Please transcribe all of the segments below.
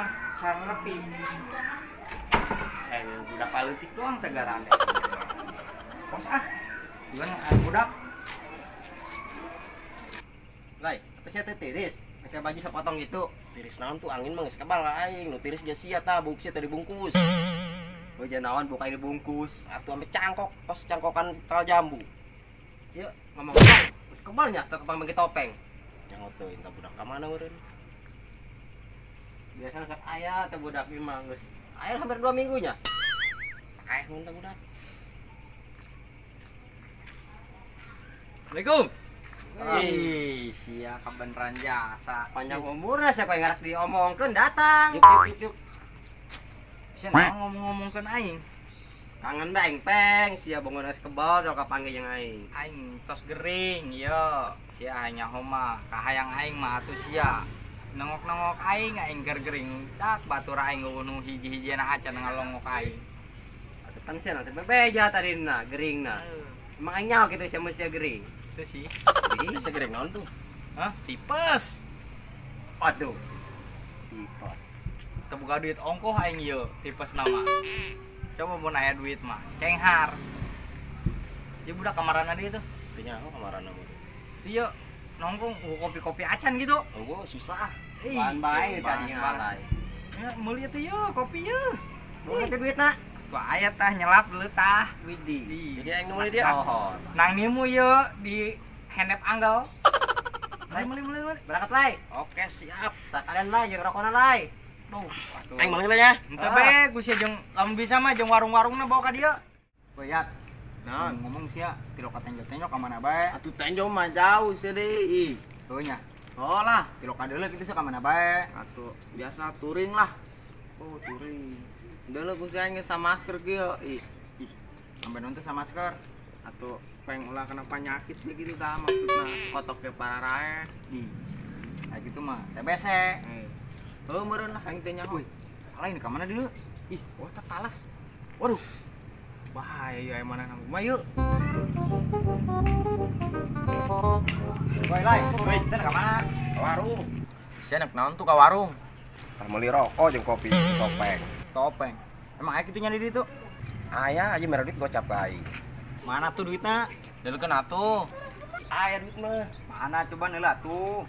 mah sareng nepi. Budak paleutik doang tegaran. Pos ah. Gimana budak? Lai, atasnya teh tiris, pakai baju sepotong gitu. Tiris naon tuh angin mah geus kebal ka aing, nu tiris ge sia tah buk sia teh dibungkus. Oh naon buka ini bungkus. Atuh ampe cangkok, pas cangkokan tal jambu. Yuk, ngomong-ngomong, geus kebalnya teu kepang bagi topeng. Nyaho teuing ka budak ka mana eureun. Biasana sok aya teh budak ieu mah geus aya hampir 2 minggunya. Aya mun teh budak. Assalamualaikum. Ih, sia kabeneran jasa. Panjang umurna siapa yang ngarak diomongkeun datang. Yuk yuk yuk. Sia naon ngomong-ngomongkeun aing? Kangen bae aing peng, sia bongon geus kebal sok kapanggih jeung aing. Aing tos gering, ieu. Sia nyaho mah kahayang aing mah atuh sia. Nengok-nengok aing, aing gergering. Tak batur aing nu hiji-hijina acan ngalongok aing. Atuh pan sia teh bebeja tadina geringna. Emang aing nyaho kitu sia mun sia gering. Itu sih. Sia gering naon tuh? Hah? Tipes. Aduh. Tipes. Teu boga duit ongkoh aing ieu, tipes nama. Coba mun aya duit mah, cenghar. Ieu budak kamarana deui tuh. Teu nyaho kamarana mah. Ieu nongkrong kopi-kopi acan gitu. Oh, susah. Bahan bae tadi ngalai. Meuli atuh ieu kopi ieu. Boga teh duitna. Tuh aya tah nyelap leuh tah. Widih. Jadi aing nu meuli dia. Nang nimu ieu di hendep anggal. Lai meuli meuli meuli. Berangkat lai. Oke, siap. Sakalian lai jeung rokona lai. Duh, atuh. Aing meuli lah ya. Henteu be, ku sia jeung lamun bisa mah jeung warung-warungna bawa ka dieu. Boyat. Naon ngomong sia tilok ka tenjo-tenjo ka mana bae. Atuh tenjo mah jauh sia deui. Ih. Heuh nya. Oh lah, tilok ka deuleu kitu sia ka mana bae. Atuh biasa touring lah. Oh, touring. Deuleu ku sia geus sama masker kieu. Ih. Ih, sampe naon teh sama masker? Atuh peng ulah kena penyakit begitu tah maksudna kotok ke pararae. Ih. Kayak gitu mah TBC. Heuh meureun lah aing teh nyaho. Wih, lain ka mana deuleu? Ih, wah tah talas. Waduh. Bahaya ieu aya mana mah yeuh. Woi lai, woi, sia ka mana? Ka warung. Sia nek naon tuh ka warung? Tah meuli rokok jeung kopi topeng. Topeng. Emang aya kitu nya di ditu? Aya aja mere duit gocap ka aing. Mana tuh duitna? Deleukeun atuh. Aya duit mah. Mana coba neula atuh.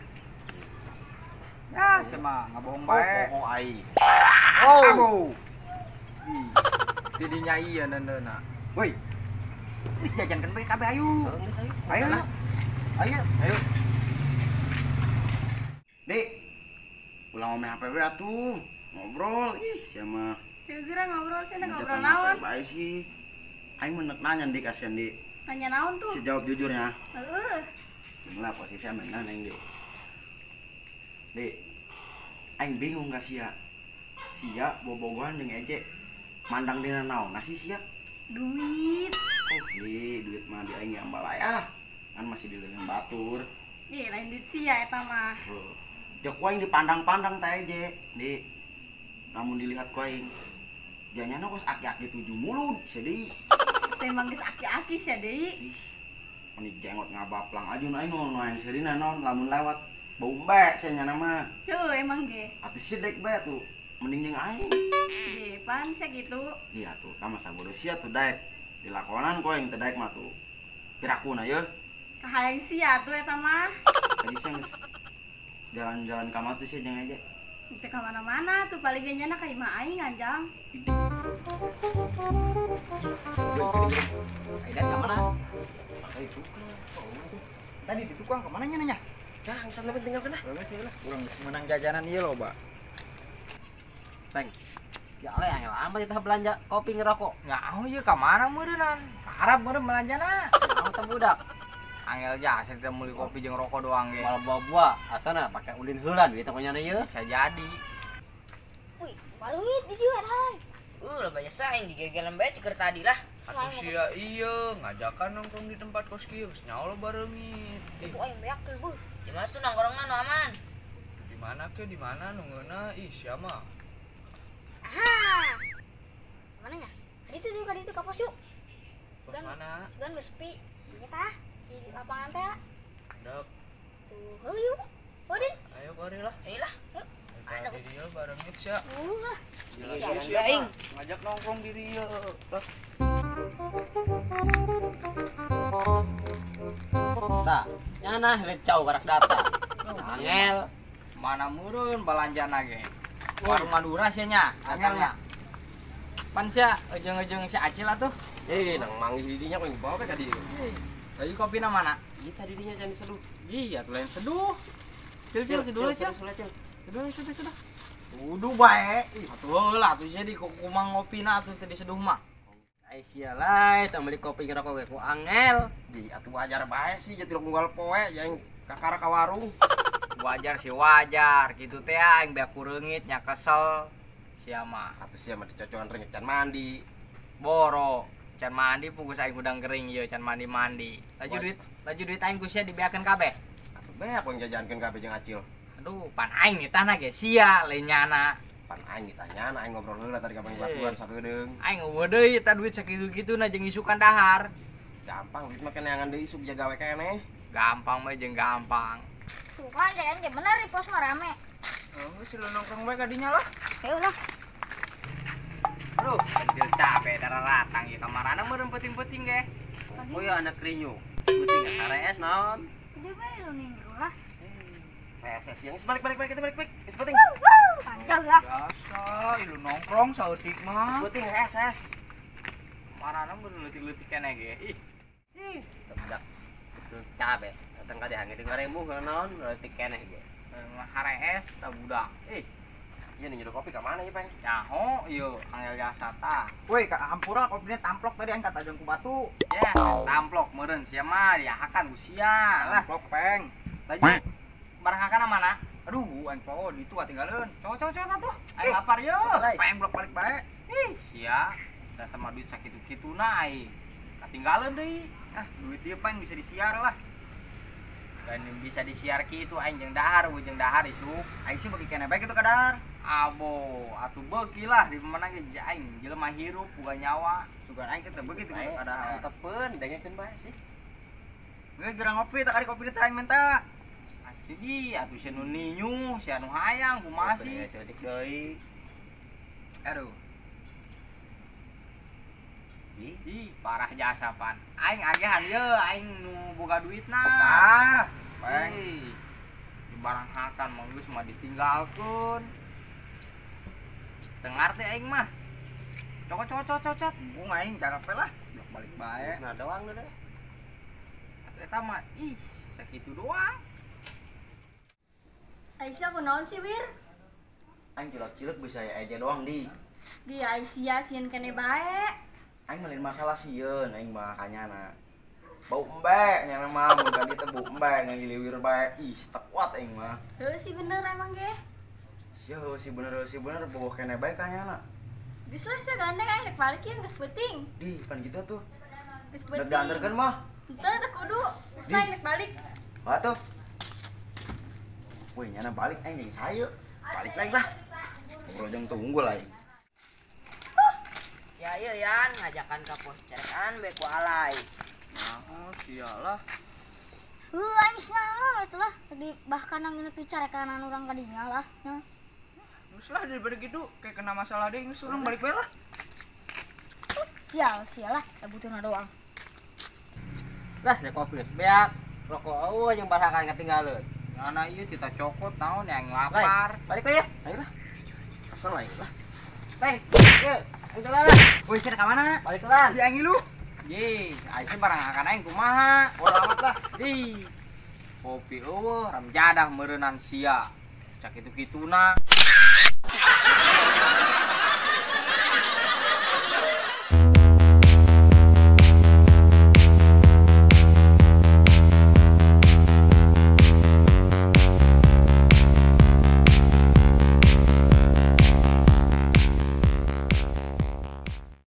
Ya, sia mah ngabohong bae. Bohong aing. Oh. Tidinya iya neundeuna. Woi. Geus jajankeun bae kabeh ayo. Geus ayo. Ayo. Ayo. Ayo. Dik. Ulah ngomong HP we atuh. Ngobrol ih sia mah. Kira-kira ngobrol sih, ngobrol naon? Bae sih. Aing mah nanya Dik kasihan Dik. Nanya naon tuh? Si jawab jujurnya. Heeh. Gimana posisi amenan aing Dik. Dik. Aing bingung ka sia. Sia bobogohan jeung Eje. Mandang dina naon sih sia? Duit. Oh, di duit mah di aing ambal aya. Kan masih di leungeun batur. Ih, lain duit sia eta mah. Heuh. Jeung ku aing dipandang-pandang teh Eje, Dik. Namun dilihat ku aing janyana kos aki-aki 7 mulut sedih. Emang geus aki-aki sia deui. Ih, meni jenggot ngabaplang aja aing nu aing seurina naon lamun lewat bau embe sia nyana mah. Heuh, emang ge. Atuh sia dek bae tuh mending jeung aing. Ge, pan sia kitu. Iya tuh, tah masa bodoh sia tuh daek. Dilakonan ku aing teh daek mah tuh. Pirakuna yeuh. Kahayang sia tuh eta mah. Tadi sia geus jalan-jalan ka mana tuh sia jeung aja. Teu ka mana-mana tuh paling ge nyana ka imah aing anjang. Aidan ka mana? Ka tukang. Tadi di tukang ka mana nya nanya? Dah, geus sampe tinggal kena. Geus lah. Urang geus meunang jajanan ieu loba. Peng. Ya ale angel amat kita belanja kopi ngerokok. Nyaho ieu ka mana meureunnan? Harap meureun belanjana. Nyaho teh budak. Angel jasa kita meuli kopi jeung rokok doang ge. Malah buah-buah asana pake ulin heula duit teh nya ieu. Bisa jadi. Wih, baluit di dieu hai. Lah biasa aing digegelan bae tiker tadi lah. Atuh sia ieu ngajakan nongkrong di tempat kos kieu geus nyaho lo bareungit. Itu aing beak teh, Di mana tuh nongkrongna nu aman? Di mana ke di mana nu ngeunah ih sia mah. Aha. Mana nya? Ka ditu ka ditu ka pos yuk. Pos mana? Gan geus sepi. Ieu tah di lapangan teh. Dek. Tuh, heuh yuk. Odin. Ayo kori lah. Ayo lah. Yuk. Ada. Di dieu bareng sia. Sia aing ngajak nongkrong di dieu. Lah. Tah, nyana lecau karak data. Angel. Mana murun balanjana ge. Warung Madura sia nya, datangnya. Pan sia ejeng-ejeng si Acil atuh. Eh, nang manggih di dinya kuing bawa ka dieu. Tadi kopina mana? Ieu tadi dinya can diseduh. Iya, atuh lain seduh. Cil cil seduh cil. Seduh seduh seduh. Uduh bae. Atuh heula atuh sia di kumang ngopina atuh teu diseduh mah. Ai sia lae tong beli kopi ngerokok ge ku angel. Di atuh wajar bae sih jadi unggal poe yang kakara ka warung. Wajar sih wajar gitu teh aing beak kureungit nya kesel sia mah. Atuh sia mah dicocoan reungit can mandi. Boro can mandi pugus aing udang kering ieu can mandi-mandi. Laju duit aing ku sia dibeakeun kabeh. Atuh beak yang jajankeun kabeh jeung Acil. Aduh, pan aing nitahna ge sia lain nyana. Pan aing nitahnya aing ngobrol heula tadi ka baturan sakedeung. Aing eueuh deui eta duit sakitu-kituna jeung isukan dahar. Gampang duit mah keneangan deui isuk jaga we keneh. Gampang mah jeung gampang. Tuh kan jalan aja bener di pos mah rame. Oh, geus lu nongkrong bae ka dinya lah. Ya udah. Aduh, pentil cabe darah ratang ieu kamarana meureun peuting-peuting ge. Oh ya anak rinyu. Peuting HRS naon? Gede bae lu ninggu lah. Reses yang balik balik balik kita balik balik. Geus penting. Panjang lah. Biasa, lu nongkrong saeutik mah. Geus penting SS. Kamarana meureun leutik-leutik keneh ge. Ih. Ih, tedak. Betul cabe. Datang ka dihange di ngaremu naon leutik keneh ge. HRS tah budak. Eh. Ieu nu nyeduh kopi ka mana ieu, Peng? Nyaho ieu angel jasa tah. Woi, ka hampura kopina tamplok tadi aing katajang ku batu. Ya, tamplok meureun sia mah diahakan ku sia lah. Tamplok, Peng. Laju barang hakana mana? Aduh, aing poho ditu tinggalin. Cowok cowok atuh. Aing lapar ye. Peng blok balik bae. Ih, sia. Da sama duit sakitu-kituna aing. Katinggalan deui. Ah, duit ieu Peng bisa disiar lah. Dan bisa disiar kitu aing jeung dahar, jeung dahar isuk. Aing sih beuki keneh bae kitu ka dahar. Abo, atuh beuki lah di mana ge aing jelema hirup boga nyawa. Sugan aing sih teu beuki teu ka dahar. Tepeun, dengekeun bae sih. Geus gerang ngopi tak ari kopi teh aing minta. Jadi atuh sia nu ninyu, sia nu hayang kumaha sih? Saeutik deui. Aduh. Ih, parah jasa pan. Aing agehan ye, aing nu boga duitna. Ah, Peng. Di barang hakan mah geus mah ditinggalkeun. Teu ngarti aing mah. Cokot cokot cokot cokot. Bung aing carape lah. Blok balik bae. Nah doang deh. Atuh eta mah ih, sakitu doang. Aisyah kunaon sih, Wir? Aing cilok-cilok bisa ya aja doang di. Di Aisyah sieun kene bae. Aing mah masalah sieun aing mah kanyana. Bau embe nyana mah mun ka dieu teh bau embe ngagiliwir bae. Ih, teu kuat aing mah. Heuh sih bener emang ge. Sia heuh sih bener bogoh kene bae kanyana. Geus lah sia gandeng aing rek balik ieu geus peuting. Di pan kitu atuh. Geus peuting. Rek dianterkeun mah. Henteu teu kudu. Geus lah aing rek balik. Atuh. Woi, nyana balik aing jeung saeu. Balik lagi lah. Ngobrol jeung teu unggul aing. Ya ieu Yan ngajakan ka pos carekan bae ku alay. Nah, sia lah. Heuh aing sia eta lah. Tadi bahkan nginep di carekanan urang ka dinya lah. Nah. Geus lah daripada gitu kayak kena masalah deui geus urang balik bae lah. Sial, sial lah, butuhna doang. Lah, ya kopi geus beak. Rokok eueuh jeung barakan katinggaleun. Nyana ieu tita cokot naon yang lapar. Balik we ya. Ayo lah. Kesel aing lah. Peng, yeuh, aing lah. Woi, sia ka mana? Balik lah. Di aing lu. Ye, aing sih barang akan aing kumaha? Bodo amat lah. Di. Kopi eueuh, ramjadah meureunnan sia. Cak kitu-kituna.